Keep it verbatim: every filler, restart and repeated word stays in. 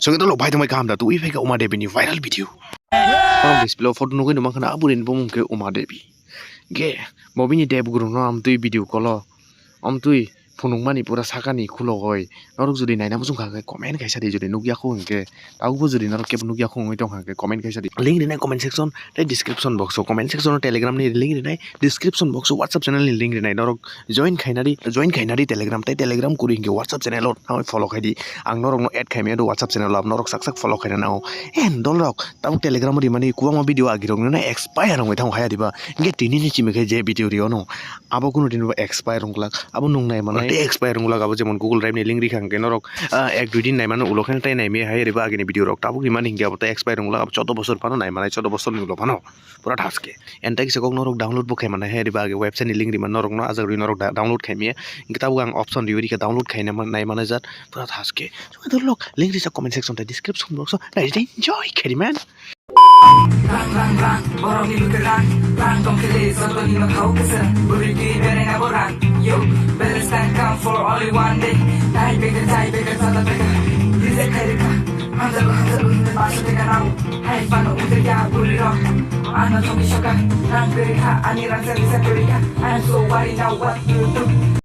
Chwng tolo bai tongbai kaham da twi phaikha Uma Devi ni viral video. Oro display o photo nugwi numa khana aboni bumung khe Uma Devi. Ge bobini Dev Guru no amtwi video call o. Amtwi phunukmani pura sakani khulogoi. Norok jodi naina muchung kha khe comment kaisa di, jodi nukya kho hwnkhe. Tabukbo jodi norok kebo nukya kho wngwi tongkha khe comment kaisa di. Link rinai comment section tei description box o, comment section o Telegram ni link rinai, description box o WhatsApp channel ni link rinai. Norok join khainadi, join khainadi Telegram tei Telegram kuri hwnkhe WhatsApp channel o thangwi follow khaidi. Ang norokno add khaimaya do WhatsApp channel o, norok sak sak follow khaina nango. En dolrok tabuk Telegram o rimani kwbangma video agirok no expire wngwi thango haya diba. Hwnkhe tini ni chimi khe je video rio no, abo kunu din bo expire wng glak. Abo nung nai manai tei expire wng glak. Abo jemon Google Drive ni link rikha hwnkhe norok, ah, ek dui din nai mano, ulo khe tei nai maya hai riba agini video rok. Tabuk rimani hwnkhe abo tei expire wng glak, abo choudo bosor phano nai manai, choudo bosor ni ulo phano pura thaske. En tei kisa kok norok download bo khai manai hai riba age website ni link rima norok no ajak rwi norok da-, download khai maya. Hwnkhe tabuk ang option riwi rikha download khaina man-, nai manai jat pura thaske. Link rijak comment section tei description box o nai enjoy khaidi man. Rang, rang, rang, borokni bwkha rang, rang tongkhe le jotoni no khao kisa, bwrwi twi berai na bo rang, yo, balance time come for only one day, tai beka, tai beka, jata beka, reject khai rikha, hamjago, hamjago hinwi paso teka nao, hai phano ujak ya bwrwi rok, ano thongwi soka, rang kwrwi kha, ani rang sa risa kwrwi kha, I am so worried now what to do.